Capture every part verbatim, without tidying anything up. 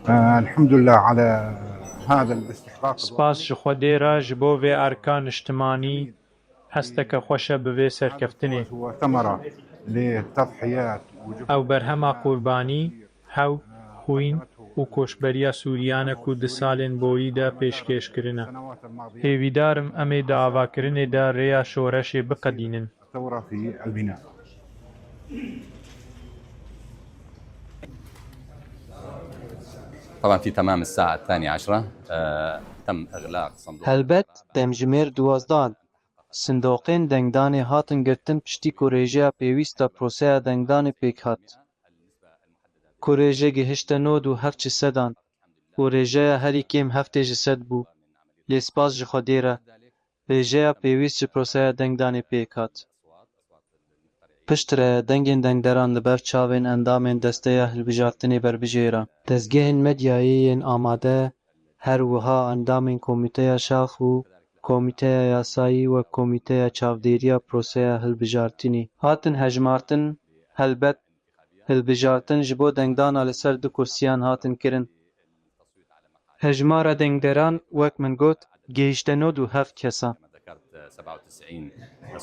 الحمد لله على هذا الاستحقاق. Spas ji Xwedê re ji bo vê erka niştimanî, hesteke xweş e bi vê serkeftinê. وثمرة للتضحيات وجهود Ew berhema qurbanî, hew, xwîn û koçberiya Sûriyan e ku di salên borî de pêşkêş kirine. Hêvîdar im em ê di avakirinê de rêya şoreşê biqedînin. الثورة في البناء. طبعا في تمام الساعة الثانية عشرة، آه، تم إغلاق صندوق Helbet, demjimêr duwazdan sindoqên dengdanê hatin girtin piştî ku rêjeya pêwîst a proseya dengdanê pêk hat. Ku rêje gihişte nod û heft ji sedan û rêjeya herî kêm heftê ji sed bû, lê spas ji Xwedê re, rêjeya pêwîst ji proseya dengdanê pêk hat. Piştre, dengên dengderan li ber çavên endamên Desteya Hilbijartinê berbijêran. Dezgehên medyayê yên amade, her wiha endamên Komîteya Şax û Komîteya Yasayî wek Komîteya Çavdêriya Proseya Hilbijartinê hatin hejmartin, helbet, hilbijartin ji bo dengdana li ser du kursiyan hatin kirin. Hejmara dengderan, wek min got, gihişte nod û heft kesan. ذكرت سبعة وتسعين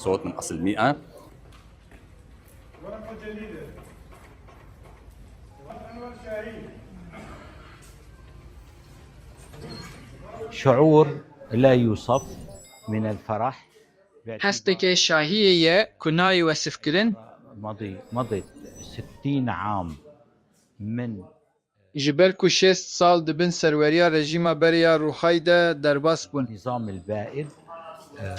صوت من أصل مئة. شعور لا يوصف من الفرح. Hesteke şahiyê ye ku nayê wesifkirin. مضي مضت ستين عام من Ji ber ku şêst sal di bin serweriya rejîma berê ya Rûxay de derbas bûn. النظام البائد، آه،